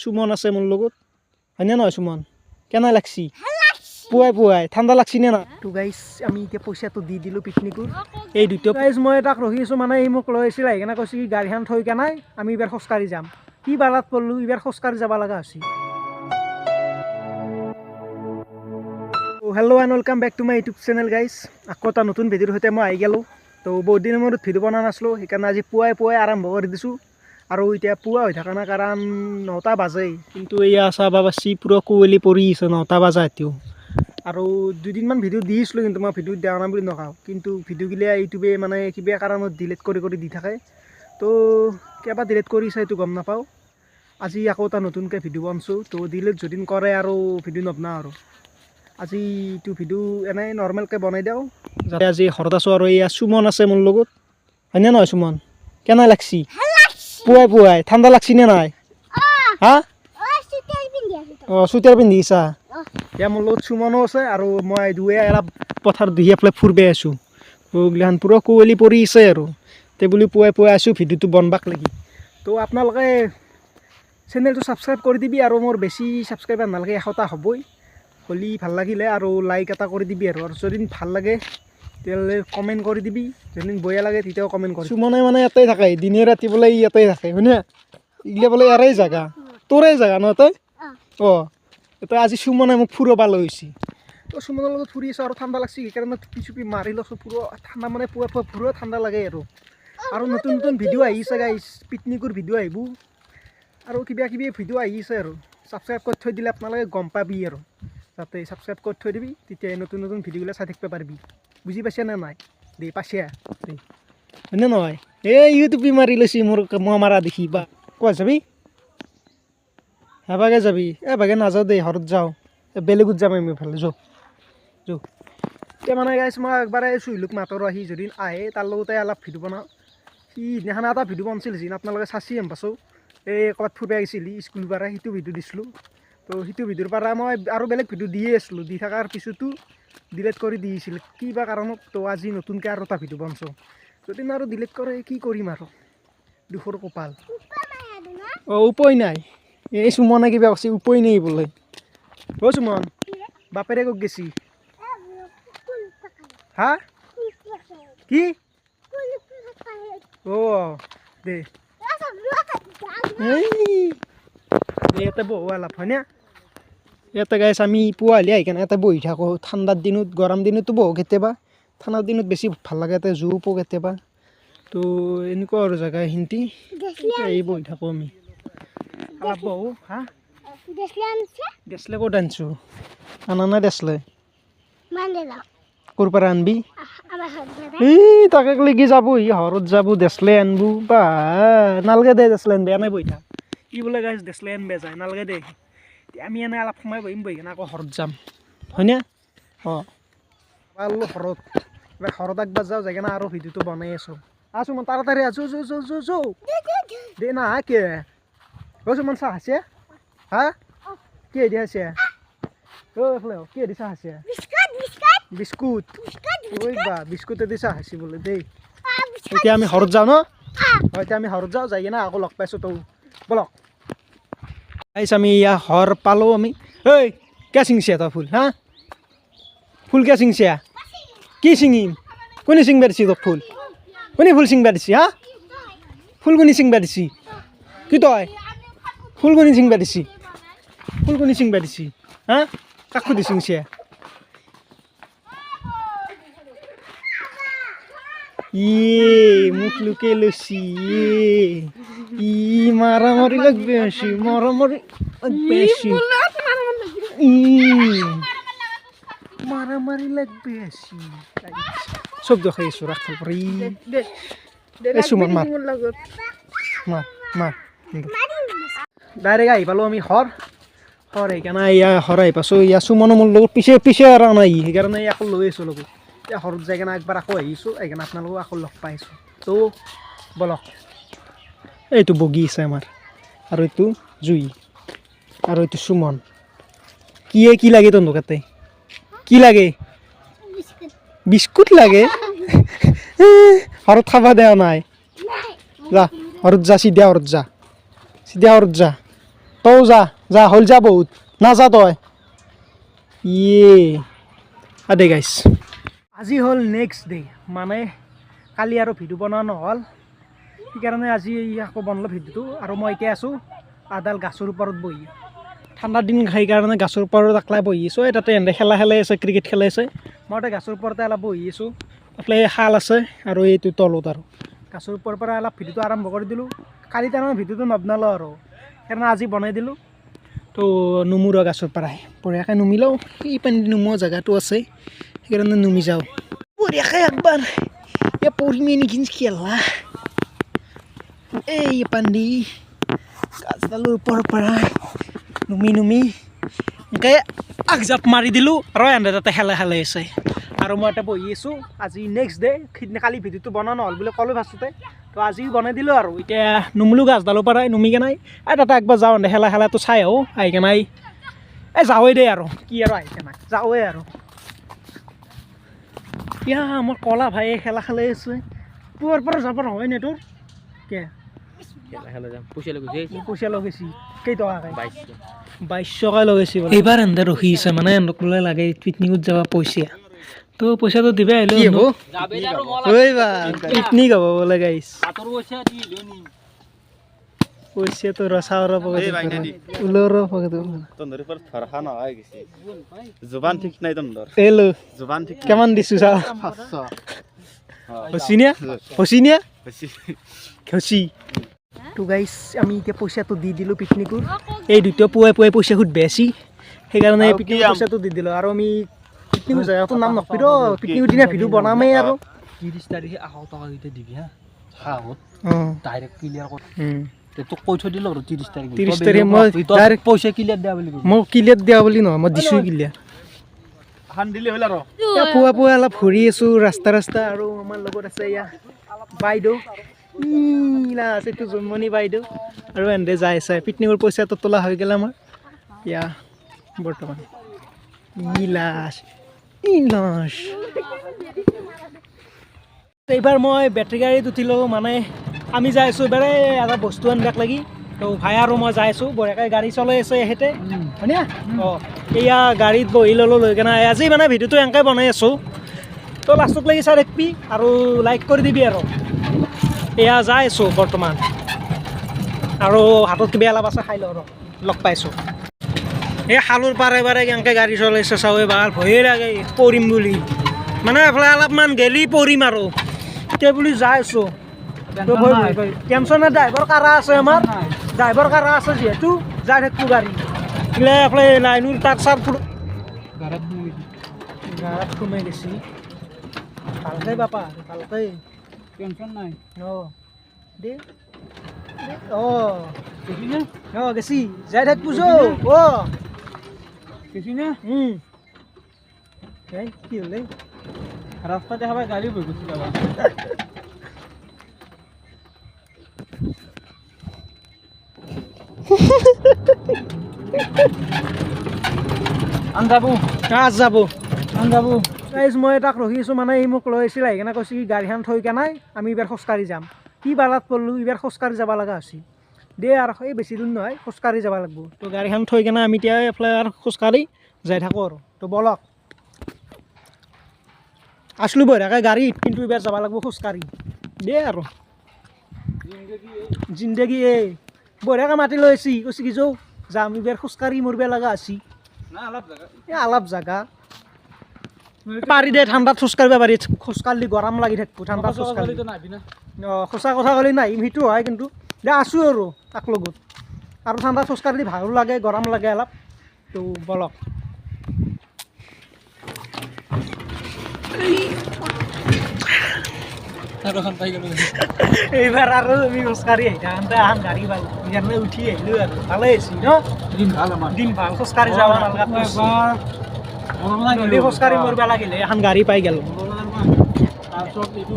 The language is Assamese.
সুমন আছে মোৰ লগত, হয়নে নহয় সুমন? কেনে লাগছি পুৱাই পুৱাই? ঠাণ্ডা লাগছি নে না? তো গাইছ, আমি এতিয়া পইচাটো দি দিলোঁ পিকনিকৰ। এই দুটা গাইজ, মই তাক ৰখি আছোঁ, মানে সি মোক লৈ আহিছিল, আহি কেনে কৈছে কি গাড়ীখন থৈ কেনে আমি এইবাৰ খোজকাঢ়ি যাম। কি বালাত পৰলোঁ, এইবাৰ খোজকাঢ়ি যাব লগা হৈছে। Hello and welcome back to my YouTube channel guys. আকৌ এটা নতুন ভিডিঅ'ৰ সৈতে মই আহি গ'লোঁ। তো বহুত দিনৰ মূৰত ভিডিঅ' বনোৱা নাছিলোঁ, সেইকাৰণে আজি পুৱাই পুৱাই আৰম্ভ কৰি দিছোঁ। আৰু এতিয়া পুৱা হৈ থকা নাই, কাৰণ 9টা বাজেই, কিন্তু এয়া চাব পাৰছি পূৰা কুঁৱলী পৰি আছে 9টা বাজা এতিয়াও। আৰু দুদিনমান ভিডিঅ' দিছিলোঁ, কিন্তু মই ভিডিঅ' দিয়া নাই বুলি নকওঁ, কিন্তু ভিডিঅ'গিলা ইউটিউবে মানে কিবা কাৰণত ডিলিট কৰি কৰি দি থাকে। তো কিবা ডিলিট কৰিছে সেইটো গম নাপাওঁ। আজি আকৌ এটা নতুনকৈ ভিডিঅ' বনাইছোঁ। তো ডিলিট যদি কৰে আৰু ভিডিঅ' নবনাওঁ আৰু। আজি এইটো ভিডিঅ' এনেই নৰ্মেলকৈ বনাই দিওঁ যাতে। আজি ঘৰত আছোঁ আৰু এয়া সুমন আছে মোৰ লগত, হয়নে নহয় সুমন? কেনে লাগছি পুৱাই পুৱাই? ঠাণ্ডা লাগছি নে নাই? হা, অঁ, চুৱেটাৰ পিন্ধিছা। এতিয়া মোৰ লগত সুমনো আছে আৰু মই দুয়ে অলপ পথাৰত দুহি পেলাই ফুৰিব আছোঁ। এইগিলাখান পূৰা কুঁৱলী পৰি আছে আৰু তে বুলি পুৱাই পুৱাই আছোঁ ভিডিঅ'টো বনবাক লাগি। তো আপোনালোকে চেনেলটো ছাবস্ক্ৰাইব কৰি দিবি, আৰু মোৰ বেছি ছাবস্ক্ৰাইবাৰ নালাগে, 100টা হ'বই, হ'লি ভাল লাগিলে আৰু লাইক এটা কৰি দিবি, আৰু আৰু যদি ভাল লাগে তেতিয়াহ'লে কমেণ্ট কৰি দিবি, যদি বয়া লাগে তেতিয়াও কমেণ্ট কৰি। সুমনে মানে ইয়াতেই থাকে, দিনে ৰাতি বোলে ইয়াতেই থাকে, হয়নে? এইগিলা বোলে ইয়াৰে জেগা, তোৰে জেগা ন তই? অঁ, তই আজি সুমনে মোক ফুৰবা লৈ আহিছি। তো সুমনৰ লগত ফুৰি আছোঁ আৰু ঠাণ্ডা লাগছি, সেইকাৰণে টুপি চুপি মাৰি লৈছোঁ। পুৰা ঠাণ্ডা, মানে পুৱা পুৱা পুৰা ঠাণ্ডা লাগে। আৰু আৰু নতুন নতুন ভিডিঅ' আহিছে গাইছ, পিকনিকৰ ভিডিঅ' আহিব আৰু কিবা কিবি ভিডিঅ' আহিছে। আৰু ছাবস্ক্ৰাইব কৰি থৈ দিলে আপোনালোকে গম পাবি, আৰু যাতে ছাবস্ক্ৰাইব কৰি থৈ দিবি, তেতিয়া নতুন নতুন ভিডিঅ'বিলাক চাই থাকিব পাৰিবি। বুজি পাইছে নে নাই? দে পাইছে দে, হয়নে নহয়? এই ইউটিউবি মাৰি লৈছি মোৰ মই মাৰা দেখি। বা ক'ত যাবি? এভাগে যাবি? এভাগে নাযাওঁ দেই, ঘৰত যাওঁ, বেলেগত যাম আমি ফালে। যাওঁ যাওঁ। এতিয়া মানে গাইছ, মই একবাৰে চুহিলোক মাতৰ আহি যদি আহে তাৰ লগতে অলপ ভিডিঅ' বনাওঁ। সি সিদিনাখন এটা ভিডিঅ' বনাইছিল, যি আপোনালোকে চাচি গম পাইছোঁ, এই ক'ৰবাত ফুৰিব গৈছিল স্কুল পৰা, সেইটো ভিডিঅ' দিছিলোঁ। তো সেইটো ভিডিঅ'ৰ পৰা মই আৰু বেলেগ ভিডিঅ' দিয়ে আছিলোঁ, দি থকাৰ পিছতো ডিলিট কৰি দিছিল কিবা কাৰণত। তো আজি নতুনকৈ আৰু এটা ভিডিঅ' বনাইছোঁ, যদি আৰু ডিলিট কৰে কি কৰিম আৰু, দুখৰ কপাল। অঁ, উপায় নাই। এই সুমনে কিবা কৈছে, উপায় নাই বোলে। অ' সুমন, বাপেৰে ক'ত গেছি? হা, কি? অ' দে, এই ইয়াতে বহু অলপ হয়নে? ইয়াতে গাইছ, আমি পুৱা হ'লে আহি কেনে ইয়াতে বহি থাকোঁ ঠাণ্ডাৰ দিনত। গৰম দিনতো বহোঁ কেতিয়াবা, ঠাণ্ডাৰ দিনত বেছি ভাল লাগে, ইয়াতে জুই পো কেতিয়াবা। তো এনেকুৱা আৰু জেগা এইখিনিতে আহি বহি থাকোঁ আমি অলপ বহোঁ। হা, দেছলে ক'ত আনিছোঁ? আনা নাই দেছলে। ক'ৰ পৰা আনবি? এই তাকে লাগি যাব সি, ঘৰত যাব, দেছলে আনব। বা নালগে দে, দেছলে আনবি, এনেই বহি থাক। কি বোলে গাইছ, দেছলে আনবে যায়, নালগে দে। আমি এনে অলপ সোমাই বহিম, বহি কিনে আকৌ ঘৰত যাম, হয়নে? অঁ, পালোঁ ঘৰত। এবাৰ ঘৰত একবাৰ যাওঁ, যাই কিনে আৰু ভিডিঅ'টো বনাই আছোঁ। আছোঁ মই, তাড়াতাড়ি আছোঁ। যো যো যো যো দে না কে। অ' সুমন, চাহ আছে? হা, কি দি আছে? অ' কি দি চাহ আছে? বিস্কুট। ঐ বা, বিস্কুটে দি চাহ খাইছি বোলে দেই। এতিয়া আমি ঘৰত যাওঁ ন? এতিয়া আমি ঘৰত যাওঁ, যাই কিনে আকৌ লগ পাইছোঁ। তো বলক গাইছ, আমি ইয়াৰ ঘৰ পালোঁ আমি। ঐ, কিয় ছিঙছে তই ফুল? হা, ফুল কিয় ছিঙছে? কি ছিঙিম? কোনে ছিঙবা দিছি তোক ফুল? কোনে ফুল ছিঙবা দিছি? হা, ফুল কোনে ছিঙবা দিছি? কি তই ফুল কোনে ছিঙবা দিছি? ফুল কোনে ছিঙবা দিছি? হা, কাক সুধি ছিঙছে? ইয়ে মুখ লুকে লছি, ই মারামারি লাগবে আসি, মারামারি লাগবে আসি, ই মারামারি লাগবে আসি। সব দেখাই আছো, রাখ পরে। এই সুমন, মার মার মার। ডাইৰেক্ট আহি পালোঁ আমি ঘৰ। ঘৰ সেইকাৰণে ইয়া ঘৰ আহি পাইছোঁ। ইয়া সুমনো মোৰ লগত পিছে পিছে আৰু নাই, সেইকাৰণে আকৌ লৈ আছোঁ লগত। এতিয়া ঘৰত যাই কিনে একবাৰ আকৌ আহিছোঁ, সেইকাৰণে আপোনালোকক আকৌ লগ পাইছোঁ। তো বলক, এইটো বগী আছে আমাৰ, আৰু এইটো জুই, আৰু এইটো সুমন। কিয়ে কি লাগে তহঁতক? ইয়াতে কি লাগে? বিস্কুট লাগে। ঘৰত খাব দিয়া নাই। যা ঘৰত যা, চিধা ঘৰত যা, চিধা ঘৰত যা। তও যা যা হ'ল যা বহুত নাযা তই ইয়ে আদে গাইছ। আজি হ'ল নেক্সট ডে, মানে কালি আৰু ভিডিঅ' বনোৱা নহ'ল, সেইকাৰণে আজি আকৌ বনালোঁ ভিডিঅ'টো। আৰু মই এতিয়া আছোঁ আদাল গাছৰ ওপৰত বহি, ঠাণ্ডা দিন সেইকাৰণে গাছৰ ওপৰত আকলাই বহি আছোঁ। এই তাতে এহেঁতে খেলা খেলাই আছে, ক্ৰিকেট খেলাই আছে। মই তাতে গাছৰ ওপৰতে অলপ বহি আছোঁ। এইফালে শাল আছে আৰু এইটো তলত আৰু গাছৰ ওপৰৰ পৰা অলপ ভিডিঅ'টো আৰম্ভ কৰি দিলোঁ। কালি তাৰমানে ভিডিঅ'টো নবনালোঁ আৰু সেইকাৰণে আজি বনাই দিলোঁ। তো নুমুৰ গাছৰ পৰাই বঢ়িয়াকৈ নুমি লওঁ, এই পানী নুমোৱা জেগাটো আছে, সেইকাৰণে নুমি যাওঁ বঢ়িয়াকৈ একবাৰ। এই পৰিমে নেকি খেলা এই পানী গাছডালৰ ওপৰৰ পৰা নুমি নুমি এনেকৈ আগজাপ মাৰি দিলোঁ আৰু এহেঁতে তাতে খেলা খেলাই আছে আৰু মই এটা বহি আছোঁ। আজি নেক্সট ডে, সিদিনা কালি ভিডিঅ'টো বনোৱা নহ'ল বুলি ক'লোঁ ফাৰ্ষ্টতে, তো আজিও বনাই দিলোঁ আৰু। এতিয়া নুমিলোঁ গাছডালৰ পৰাই নুমি কেনে এই তাতে একবাৰ যাওঁ, এহেঁতে খেলা খেলাটো চাই আহোঁ আহি কেনে। এই যাওঁৱেই দে আৰু কি আৰু আহি কেনে যাওঁৱেই আৰু। ইয়া মোৰ কলা ভাই খেলা খেলাই আছে, তোৰ পৰা যাব নহয় নে তোৰ কে পইচা লগাইছি কেইটকাকে? 2200কে লগাইছি। এইবাৰ এহেঁতে ৰখি আছে, মানে এহেঁতক বোলে লাগে পিকনিকত যাব পইচা, তো পইচাটো দিবা আহিলো কি হ'ব? পিকনিক হ'ব বোলে গাইছ। পইচাটো ৰচাওৰ ওলৰ পকেট তহঁতৰ ওপৰত ভৰসা নোহোৱা হৈ গৈছে, জোবান ঠিক নাই তহঁতৰ। এলো জোবান ঠিক। কিমান দিছো চা। 500। হচিনিয়া হচিনিয়া বেছি। হচি। তো গাইছ আমি এতিয়া পইচাটো দি দিলোঁ পিকনিকৰ। এই দুটা পুৱাই পুৱাই পইচা সুধ বেছি, সেইকাৰণে আৰু কি পিকনিকৰ পইচাটো দি দিলোঁ। আৰু আমি পিকনিকৰ জেগাটোৰ নাম নকবি ৰ, পিকনিকৰ দিনা ভিডিঅ' বনামেই আৰু। 30 তাৰিখে 100 টকা কেইটা দিবি হা, হাঁহত অঁ। ডাইৰেক্ট ক্লিয়াৰ কৰ। তোক কৈ থৈ দিলো আৰু 30 তাৰিখ। 30 তাৰিখ মই direct- পইচা ক্লিয়াৰ দিয়া বুলি কৈছো। মই ক্লিয়াৰ দিয়া বুলি নহয়, মই দিছোঁ ক্লিয়াৰ। এখন দিলে হ'ল আৰু। এতিয়া পুৱা পুৱা অলপ ঘূৰি আছোঁ ৰাস্তা ৰাস্তা। আৰু আমাৰ লগত আছে এয়া বাইদেউ, ইলা আছে এইটো জন্মনি বাইদেউ। আৰু এহেঁতে যাই আছে, পিকনিকৰ পইচাটো তোলা হৈ গ'ল আমাৰ। ইয়া বৰ্তমান ইলাচ ইলাচ। এইবাৰ মই বেটেৰী গাড়ীত উঠিলোঁ, মানে আমি যাই আছোঁ এইবাৰ এই এটা বস্তু আনিবাক লাগি। তো ভাই আৰু মই যাই আছোঁ, বঢ়িয়াকৈ গাড়ী চলাই আছে এহেঁতে, হয়নে? অঁ, এয়া গাড়ীত বহি ল'লোঁ লৈ কেনে। আজি মানে ভিডিঅ'টো এনেকৈ বনাই আছোঁ, তো লাষ্টত লাগি চাই থাকিবি আৰু লাইক কৰি দিবি। আৰু এয়া যাই আছোঁ বৰ্তমান, আৰু হাতত কিবা অলপ আছে খাই লওঁ আৰু লগ পাইছোঁ। এই খালৰ পাৰে পাৰে কেনেকৈ গাড়ী চলাইছে চাওঁ, ভাল ভয়ে লাগে পৰিম বুলি, মানে এইফালে অলপমান গেলি পৰিম আৰু এতিয়া বুলি যাই আছোঁ। তো ভয় ভয় ভয় টেনশ্যন নাই, ড্ৰাইভাৰ কাৰা আছে আমাৰ, ড্ৰাইভাৰ কাৰা আছে যিহেতু যাই থাকিব গাড়ী। এইফালে এইফালে লাইনৰ তাত চাৰ গাড়াত সোমাই গৈছি। ভালকে বাপা, ভালকে। টেনশ্যন নাই। অঁ দে দে অঁ অঁ গেছি, যাই থাকিব যো। অঁ। গেছি না? এই কি হ'লে? ৰাস্তা দেখা পাই গাড়ী বৈ গৈছিল। আন যাব। আজ যাব। আন যাব। গাইজ মই তাক ৰখি আছোঁ, মানে সি মোক লৈ আহিছিল, আহি কেনে কৈছে কি গাড়ীখন থৈ কেনে আমি এইবাৰ খোজকাঢ়ি যাম। কি বালাত পৰলোঁ, এইবাৰ খোজকাঢ়ি যাব লগা হৈছে দে আৰু। এই বেছি দূৰ নহয়, খোজকাঢ়ি যাব লাগিব। তো গাড়ীখন থৈ কেনে আমি এতিয়া এইফালে আৰু খোজকাঢ়ি যাই থাকোঁ আৰু। তো বলক, আছিলোঁ বঢ়িয়াকৈ গাড়ীত, কিন্তু এইবাৰ যাব লাগিব খোজকাঢ়ি দে আৰু। জিন্দগী এই বঢ়িয়াকৈ মাতি লৈ আহিছি, কৈছে কি যৌ যাম এইবাৰ খোজকাঢ়ি মৰিব লগা হৈছে। এই অলপ জাগা পাৰি দে, ঠাণ্ডাত খোজকাঢ়িব পাৰি, খোজকাঢ়লি গৰম লাগি থাকিব ঠাণ্ডাত খোজকাঢ়ি। অঁ, সঁচা কথা ক'লে নাহিম সেইটো হয়, কিন্তু দে আছোঁ আৰু তাক লগত। আৰু ঠাণ্ডাত খোজকাঢ়ি ভালো লাগে, গৰম লাগে অলপ। তো বলক। এইবাৰ আৰু আমি খোজকাঢ়ি আহি থাকোঁতে এখন গাড়ী পালোঁ, সেইকাৰণে উঠি আহিলোঁ আৰু। ভালেই হৈছে ন? দিন ভাল আমাৰ। দিন ভাল, খোজকাঢ়ি যাব নালাগে। খোজকাঢ়ি মৰিব লাগিলে এখন গাড়ী পাই গ'লোঁ। তাৰপিছত এইটো